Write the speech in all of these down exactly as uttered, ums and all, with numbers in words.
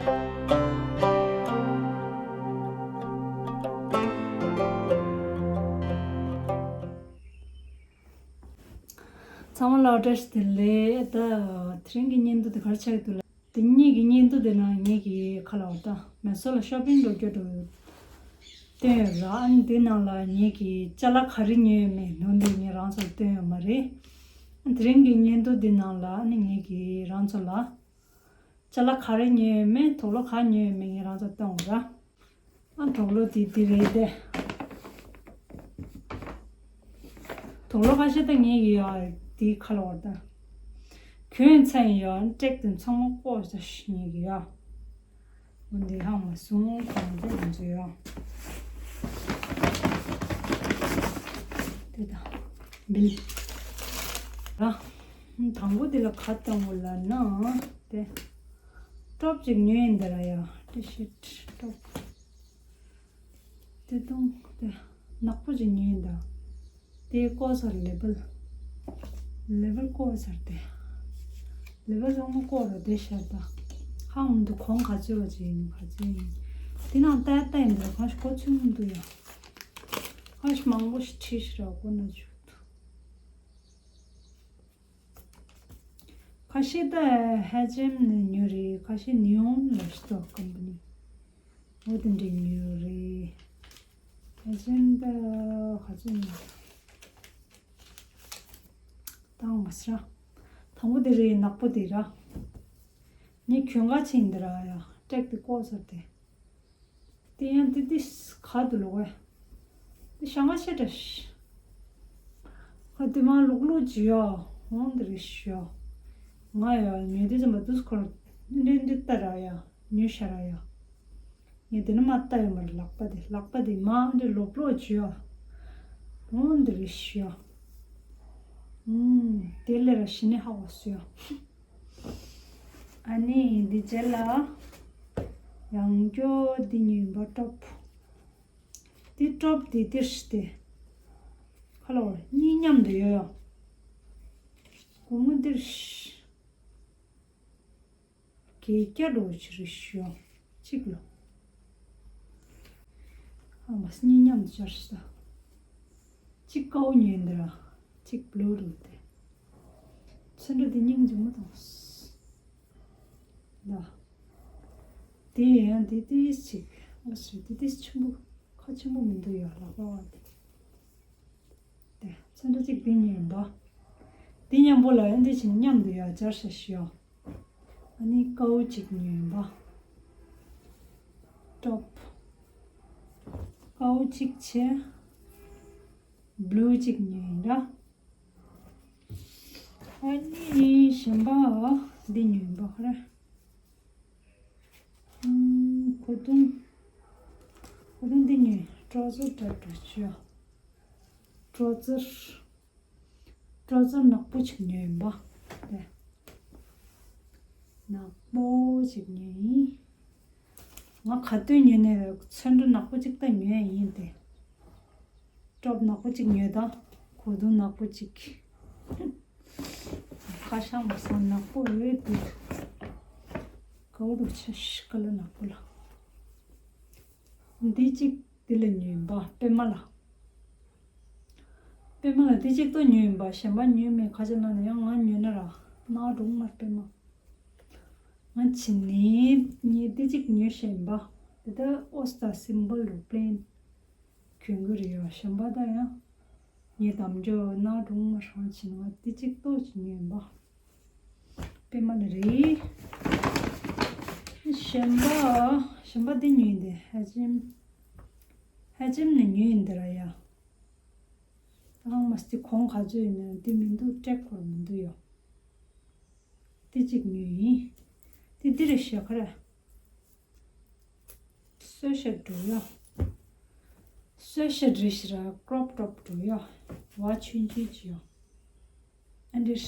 ཚང་མ་ལ་བཀྲ་ཤིས་བདེ་ལེགས། ད་དེ་རིང་གི་བརྙན་ཐུང་དེ་ག་རེ་ཆགས་ཀྱི་འདུག་ལབ། དེ་གཉིས་ཀྱི་བརྙན་ཐུང་དེ་ནང་ངེད་ཀྱིས་ཁ་ལ་བ་ད་མེ་སོ་ལ་ཤོ་པིང་འགྲོ་རྒྱུ་འགྲོ་སྟོན་ཡོད་ར། ཨ་ནི་དེ་ནང་ལ་ངེད་ཀྱིས་ཅ་ལག་ག་རེ་ཉོས་ཡོད་མེད་ནོར་འདུག་ངས་རང་ཚོར་སྟོན་ཡོད་མ་རེད། ཨ་དེ་རིང་གི་བརྙན་ཐུང་དེ་ནང་ལ་ཨ་ནི་ངེད་ཀྱིས་རང་ཚོ་ལ་ཅ་ལག་ག་རེ་ཉོས་ཡོད་མེད་དུག་ལོག་ག་ཉོས་ཡོད་མེད་ངས་རང་ཚོར་སྟོན་འོང་ར། ཨ་དུག་ལོག་དེ་དེ་རེད་དེ། དུག་ལོག་ཁ་ཤས་ད་ངས་ཡ་དེ་ཁ་ལ་བར་ད། གྱོན་ཚར་ཡ་ཀྲེག་དེ་ཚང་མ་བཀོག་ས་ཞིག་ངས་ཡ། འོ་འདི་ཧ་མ་སོང་གང་འདྲ་ཡིན་ཚོད་ཡ། དེ་ད། བིལ། ར། དང་པོ་དེ་ལ་ག་བཏང་འོ་ལབ་ན་དེ། ཊོབ་ཅིག་ཉོས་ཡིན་ད་ར་ཡ། ཊི་ཤར་ཊི་ཊོབ། དེ་དང་དེ་ནག་པོ་ཅིག་ཉོས་ཡིན་ད། དེ་བཀོག་ཚར་ལེ་བལ། ལེ་བལ་བཀོག་ཚར་དེ། ལེ་བལ་ཚང་མ་བཀོག་ར་དེ་ཤར་ད། ཧ་འོང་འདུག་གོང་ག་ཚོད་བ་ཅིག་ཡིན་ག་ཚོད་ཡིན། དེ་ནང་ལྟ་ལྟ་ཡིན་ད་གང་ཞིག་གོ་ཚོད་མི་འདུག་ཡ། གང་ཞིག་མང་པོ་ཞིག་ཁྲིད་ཤི་ར་གོ་ན་ཆོག་འདུག་ཁ་ཤས་ད་ཧེ་ཅེམ་ནས་ཉོས་རེད། ཁ་ཤས་ནིའོ་ལ་ཤི་ཏོ་ཀམ་པ་ནི། འོ་དེ་འདྲས་ཉོས་རེད། ཧེ་ཅེམ་ད་ག་ཚོད་ཉོས། དང་མ་སི་ར། དང་པོ་དེ་རེད། ནག་པོ་དེ་ར། ངས་གྱོན་ག་ཕྱིན་འདི་ར་ཡ། ཀྲེག་དེ་བཀོག་ཚར་དེ། དེ་ཡང་དེ་དེ་ག་དུ་ལོག་བས། དེ་ཤ་ང་ཤ་འདྲ་ཤི། ཁ་དེ་མ་ལོག་ལོག་ཅི་ཡ། འོང་དེ་རེ་ཤི་ཡ། ང་ཡ་ཉོས་དེ་ཙམ་པ་དུས་སྐོར་འདི་འདི་ལྟ་ར་ཡ། ཉོས་ཤ་ར་ཡ། ངས་དེ་ནི་མ་ལྟ་ཡོད་མ་རེད། ལག་པ་དེ་ལག་པ་དེ་མ་འདི་ལོག་ལོག་ཅི་ཡ། འོང་དེ་རེ་ཤི་ཡ། ཨུམ། དེ་ལས་ར་ཤི་ནི་ཧ་གོ་སོ་ཡ། ཨ་ནི་འདི་རྗེས་ལ་ཡང་སྐྱོ་འདི་ཉོས་པ་ཊོབ། འདི་ཊོབ་འདི་འདིར་ཤི་སྟེ། ཁ་ལོ་གཉིས་མཉམ་དུ་ཡོད་ཡ། སྒོར་མོ་འདིར་ཤི། གེ་སྐྱ་འགྲོ་ཕྱིར་ཤི་ཡ། གཅིག་ལ། ཨ་མ་གཉིས་མཉམ་དུ་སྦྱར་ཤི་ད། གཅིག་ཀའོ་ཉོས་འདི་ར། གཅིག་བླུ་རུ་དེ། ཚོན་ཁྲ་དེ་སྙིང་རྗེ་མོ་དང་། ལ། དེ་ཡང་དེ་ཏིས་ཅིག་ཨོ་སི་དེ་ཏིས་ཆེན་པོ། ཁ་ཆེན་པོ་མི་འདུག་ཡ་ལག་པ་བ་དེ། དེ་ཚོན་ཁྲ་གཅིག་དེ་ཉོས་ཡིན་པ། དེ་མཉམ་པོ་ལ་ཡང་དེ་བཞིན་མཉམ་དུ་ཡ་སྦྱར་ཤ་ཤི་ཡ། ཨ་ནི་ཀའོ་གཅིག་ཉོས་ཡིན་པ། ཊོབ། ཀའོ་གཅིག་བྱས། བླུ་གཅིག་ཉོས་ཡིན་ར། ཨ་ནི་གཞན་པ་འདི་ཉོས་ཡིན་པ་ཁོ་ར། ཨུམ། གོས་ཐུང་། གོས་ཐུང་འདི་ཉོས། ཊོ་ཛར་འདྲ་འདྲ་ཅིག་ཡ། ཊོ་ཛར། ཊོ་ཛར་ནག་པོ་ཅིག་ཉོས་ཡིན་པ། དེ། ནག་པོ་ཅིག་ཉོས་ཡིན། ང་ག་དུས་ཉོས་ནས་ཚོན་ཁྲ་ནག་པོ་ཅིག་ད་ཉོས་ཡིན་ཏེ། ཊོབ་ནག་པོ་ཅིག་ཉོས་དང་། གོས་ཐུང་ནག་པོ་ཅིག་ཁ་ཤ་མ་སང་ནག་པོ་ཡོད་དེ། གའུ་རུ་ཆ་ཤི་ཀ་ལ་ནག་པོ་ལ། འདི་གཅིག་འདི་ལ་ཉོས་པ་པད་མ་ལ། པད་མ་ལ་འདི་གཅིག་ཏོ་ཉོས་ཡིན་པ་གཞན་པ་ཉོས་མེད་ཁ་ཆེ་ན་ནི་ཡང་ང་ཉོས་ན་ར་ནག་རུང་མར་པད་མ། ང་ཕྱི་ནས་ངས་འདི་གཅིག་ཉོས་ཤེས་ཡིན་པ། དེ་ལྟར་ཨོ་སྟ་སིམ་བལ་རུ་པླེན། གྱོན་གྱི་རེད་ཡ། གཞན་པ་ད་ཡང་ངས་དམ་འཇོག་ན་སྒྲུང་མ་ཧྲང་ཕྱིན་ང་དེ་གཅིག་ཏོག་ཅིག་ཉོས་ཡིན་པ། པད་མ་ལ་རེད། གཞན་པ་གཞན་པ་འདི་ཉོས་ཡིན་ཏེ་ཧ་ཅིམ། ཧ་ཅིམ་ནས་ཉོས་ཡིན་ཏེ་ར་ཡ། ཨང་མ་སྟེ་གོང་ག་ཚོད་ཡིན་ན་འདི་མི་འདུག་ཀྲེག་ཁོར་མི་འདུག་ཡོ། འདི་གཅིག་ཉོས་ཡིན། འདི་འདི་རེད་ཤག་ཁ་ར། སོས་ཤ་འགྲོ་ཡ། སོས་ཤ་འདྲི་ཤི་ར་ཀྲོབ་ཀྲོབ་འགྲོ་ཡ། བ་ཆུན་ཆུན་ཅི་ཡ། ཨ་འདྲི།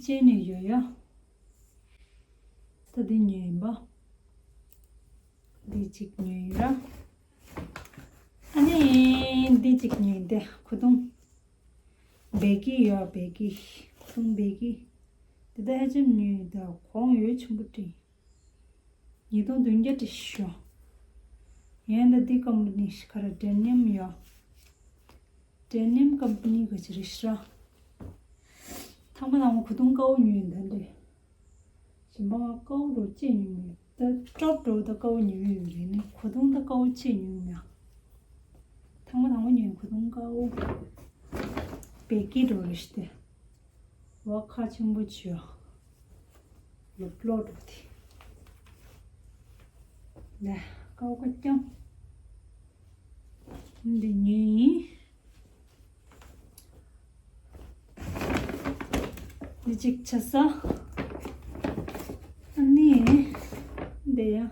ཅེ་ནས་ཡོད་ཡ། ད་འདི་ཉོས་ཡིན་པ། འདི་གཅིག་ཉོས་ཡིན་ར། ཨ་ནི་འདི་གཅིག་ཉོས་ཡིན་ཏེ་ཁོ་ཐུང་། བེ་ཀི་ཡོད་བེ་ཀི། ཁོ་ཐུང་བེ་ཀི། དེ་ད་ཧ་ཅང་ཉོས་ཡིན། ད་གོང་ཡོད་ཆེན་པོ་སྤྲད། ཉིས་སྟོང་བདུན་བརྒྱ་སྤྲད་ཤོག་ཡིན་ད་འདི་ཀམ་པ་ནི་ཤི་ཁ་ར་ཏྲེ་ནིམ་ཡོད། ཏྲེ་ནིམ་ཀམ་པ་ནི་ག་ཅི་རེད་ཤི་ར། ཐང་མ་ཐང་མ་ཁུ་ཐུང་དཀར་པོ་ཉོས་ཡིན་ད་འདི། ཞིམ་པ་ང་དཀར་པོ་རོ་ཅེ་ཉོས་མེད། ད་ཀྲོབ་འགྲོ་ད་དཀར་པོ་ཉོས་ཡོད་རེད་ནི། ཁུ་ཐུང་ད་དཀར་པོ་ཅེ་ཉོས་མེད། ཐང་མ་ཐང་མ་ཉོས་ཁུ་ཐུང་དཀར་པོ། བེ་ཀི་འགྲོ་རེད་ཤི་ཏེ། བ་ཁ་ཆེན་པོ་བྱོས། ལོབ་ལོབ་འགྲོ་དེ། ལ་ཀའོ་ཀ་ཀྱང་། འདི་ཉོས་ཡིན། འདི་གཅིག་ཆ་ས། ཨ་ནི། འདི་ཡ།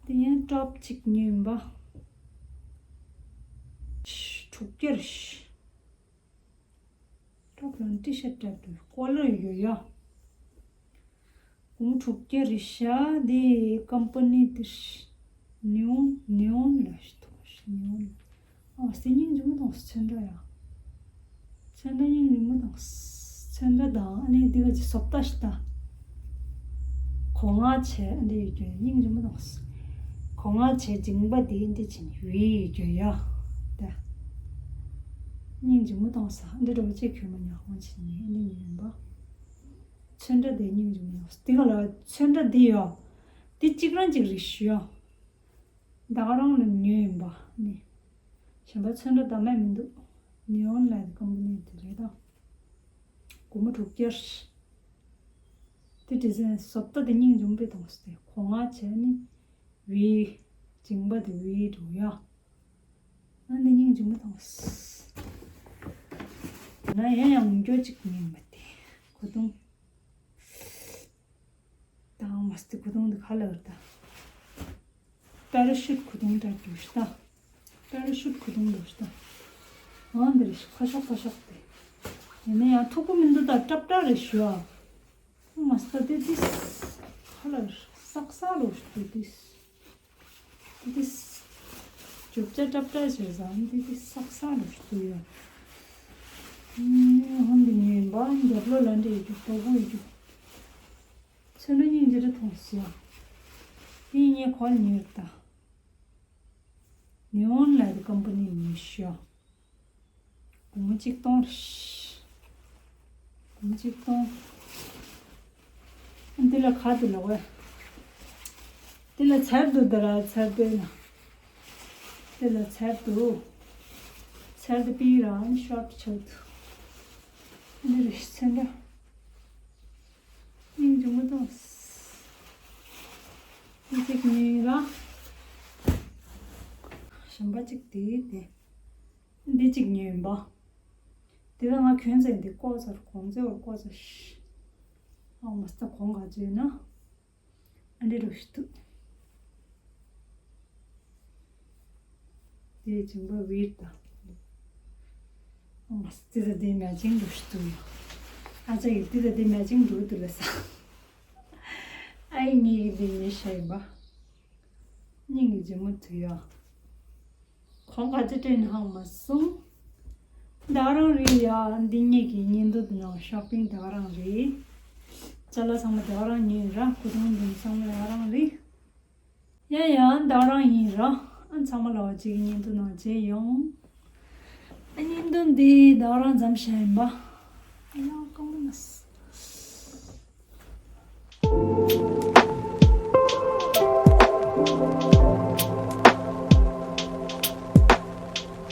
འདི་ཡ་ཀྲོབ་གཅིག་ཉོས་ཡིན་པ། དྲུག་བརྒྱ་རེད། ཀྲོབ་ལ་ཊི་ཤར་འདྲ་པོ་ཀོ་ལར་ཡོད་ཡ། གོང་དྲུག་བརྒྱ་རེད་ཤག་འདི་ཀམ་པ་ནི་དེ་ནེ་ཨོན། ནེ་ཨོན་ལ་ཤི་ཐོག་ཤི་ནེ་ཨོན་ལ། ཨ་སྟེ་སྙིང་རྗེ་མོ་དང་ཚོན་ཁྲ་ཡ། ཚོན་ཁྲ་སྙིང་རྗེ་མོ་དང་། ཚོན་ཁྲ་དང་ཨ་ནི་འདི་ག་ཅི་བཟོ་ལྟ་ཞིག་ད། གོང་ང་བྱས་འདི་ཡོད་རྒྱུ་སྙིང་རྗེ་མོ་དང་། གོང་ང་བྱས་མཇིང་པ་འདི་འདི་ཅི་ནི་ཝི་ཡོད་རྒྱུ་ཡ། ད། སྙིང་རྗེ་མོ་དང་ས་འདི་འདྲ་བོ་ཅིག་གྱོན་མ་ཉག་མོ་ཅི་ནི་ཨ་ནི་ཡིན་པ། ཚོན་ཁྲ་དེ་སྙིང་རྗེ་མོ་ཡོད། དེ་ག་ལ་ཚོན་ཁྲ་དེ་ཡོད། དེ་གཅིག་རང་གཅིག་རེད་ཞུ་ཡོད། ད་ག་རང་ལ་ཉོས་ཡིན་པ་ནི། གཞན་པ་ཚོན་ཁྲ་ད་མེད་མི་འདུག་ནེ་ཨོན་ལ་ཀམ་པ་ནི་དེ་རེད་ད། སྒོར་མོ་དྲུག་བརྒྱ། དེ་ཌི་ཛའིན་བཟོ་ལྟ་དེ་སྙིང་རྗེ་མོ་དཔེ་གཏོང་སྟེ་གོང་ང་བྱས་ནི་ཝི། མཇིང་པ་དེ་ཝི་འགྲོ་ཡ། ཨ་འདི་སྙིང་རྗེ་མོ་དང་། ན་ཡང་ཡང་འགྱོ་གཅིག་ཉན་མ་དེ། ཁོ་ཐུང་། དང་མ་སྟེ་ཁོ་ཐུང་འདི་ག་ལ་བར་ད། པ་ར་ཤུད་ཁོ་ཐུང་འདྲ་འགྱོ་ཤི་ད། པ་ར་ཤུད་ཁོ་ཐུང་འགྱོ་ཤི་ད། ཨང་འདི་རེ་ཤི་ཁ་ཤོག་ཁ་ཤོག་དེ། ཡིན་ན་ཡང་ཐུག་གི་མི་འདུག་ད་ཀྲབ་ཀྲ་རེ་ཤི་ཨ། མ་སྟེ་དེ་དེ། ཁ་ལ་སག་ས་རོ་ཤི་དེ་དེ། ཏི་ཏི། རྒྱུ་ཆ་ཀྲབ་ཀྲ་བྱས་ཙང་ཏི་ཏི་སག་སག་རུ་ཞུ་ཡོད། ཧོན་འདི་ཉོས་པ་རྒྱབ་ལོགས་ལ་འདྲེ་ཡོད་རྒྱུ་དོ་པོ་ཡོད་རྒྱུ། ཚོན་ཁྲ་སྙིང་རྗེ་རེ་མཐོང་སོང་། དེ་ངས་གོ་ལ་ཉོས་ད། ནེ་ཨོན་ལ་དེ་ཀམ་པ་ནི་ཉོས་ཤོག་སྒོར་མོ་གཅིག་སྟོང་རེད། སྒོར་མོ་གཅིག་སྟོང་། འདི་ལ་ག་འདི་ལ་ཝེ། འདི་ལ་ཚར་འདུག་འདི་ལ་ཚར་འདུག་ན། འདི་ལ་ཚར་འདུག་ཚར་འདུག་པི་རང་ཤོར་ཆགས་འདུག་འདི་རེད་ཚན་འདྲ། སྙིང་རྗེ་མོ་དང་། འདི་གཅིག་ཉོས་ར། གཞན་པ་གཅིག་དེ་དེ། འདི་གཅིག་ཉོས་ཡིན་པ། དེ་ལ་ང་གྱོན་ཚེ་འདི་ཀོ་ཚར་གོང་ཚེ་བར་ཀོ་ཚར་ཤི། ཨ་མ་སྟ་གོང་ག་ཚོད་ན། ཨ་འདྲེ་རུ་ཤི་ཐུ། དེ་ཅིང་པ་བིར་ད། ཨ་མ་སྟི་ད་དེ་མ་ཅིང་རུ་ཤི་ཐུ་ཡོ། ཨ་ཅག་གི་དེ་ད་དེ་མ་ཅིང་རུ་ཐུ་ལ་ས། ཨའི་ངེད་ཀྱི་དེ་ཉེ་ཤ་ཡིན་པ། སྙིང་གི་ལྗིད་མོ་དུ་ཡོ། གོང་ག་ཚོད་སྤྲད་ནའང་མ་གསུང་། ད་ག་རང་རེད་ཡ། འདི་གཉིས་ཀྱི་བརྙན་ཐུང་འདི་ནང་ཤོ་པིང་ད་ག་རང་རེད། ཅ་ལག་ཚང་མ་ད་ག་རང་ཉོས་ར། ཁུ་ཐུང་འདི་ཚང་མ་ད་ག་རང་རེད། ཡ་ཡ་ད་ག་རང་ཡིན་ར། ཨ་ཚང་མ་ལ་བ་གཅིག་གི་བརྙན་ཐུང་ནང་མཇལ་ཡོང་། ཨ་བརྙན་ཐུང་འདི་ད་ག་རང་མཚམས་བཞག་ཡིན་པ། ཡ་ཀང་མོ་ན་སི།